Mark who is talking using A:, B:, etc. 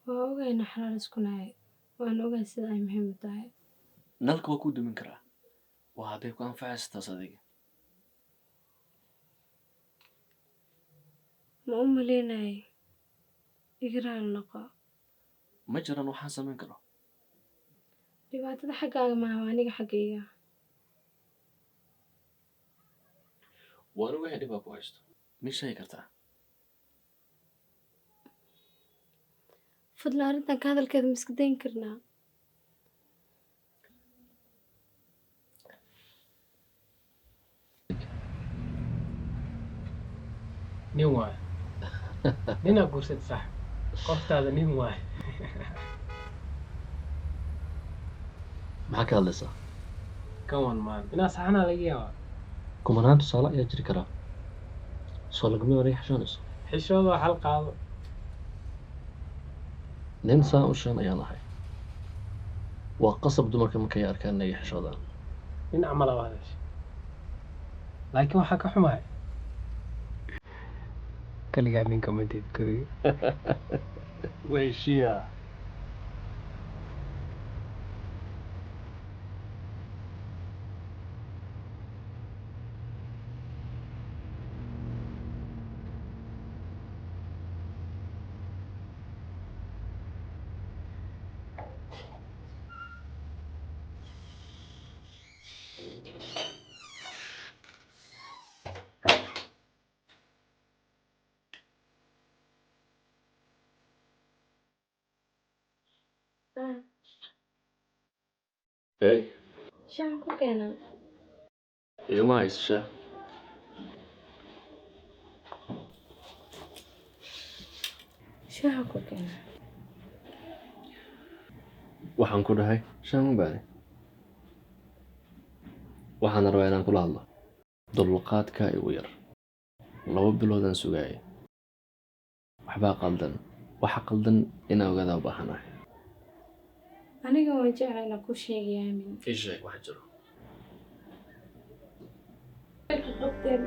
A: Waa ogahay inaan xalaal isku nahay. Waan ogahay sida ay muhiim u tahay.
B: Nalka waa kuu dumin karaa. Waa hadday ku anfacayso taas adiga.
A: Ma u malaynayay. Iga raali noqo.
B: Ma jiraan waxaan samayn karo.
A: Dhibaatada xaggaaga maaha, waa aniga xaggayga.
B: Waan ogahay dhibaa ku haysto. Ma sheegi kartaa?
A: Fadlan arrintan ka hadalkeeda ma iska dayn karnaa?
C: Nin waay, ninaa guursad sax, qoftaada nin waay.
B: Maxaa ka hadlaysaa?
C: Come on, man, inaa saxanaa laga yaabaa.
B: Kumanaan tusaale ayaa jiri karaa. Soo lagama wareeg xishoonayso.
C: Xishooda xal qaado.
B: Nin saa u shan ayaan ahay. Waa qasab dumarka markay arkaan inay xishoodaan.
C: Nin camal aa hadashay, laakiin waxaa ka xumahay kaligaa ninka mateed guriga.
B: Weeshiya. Hey.
A: Shaaha ku keenan.
B: Igama hayso shaah.
A: Shaaha ku keenan.
B: Waxaan ku dhahay shaah ma baahni. Waxaan rabaa inaan kula hadlo. Dulqaadka igu yar. 2 biloodaan sugaayay. Waxbaa qaldan. Waxa qaldan inaan ogaada u baahanahay.
A: Aniga waan jeclahay inaan kuu sheegay, Aamin.
B: Ii sheeg waxa jiro.
A: Qabteen.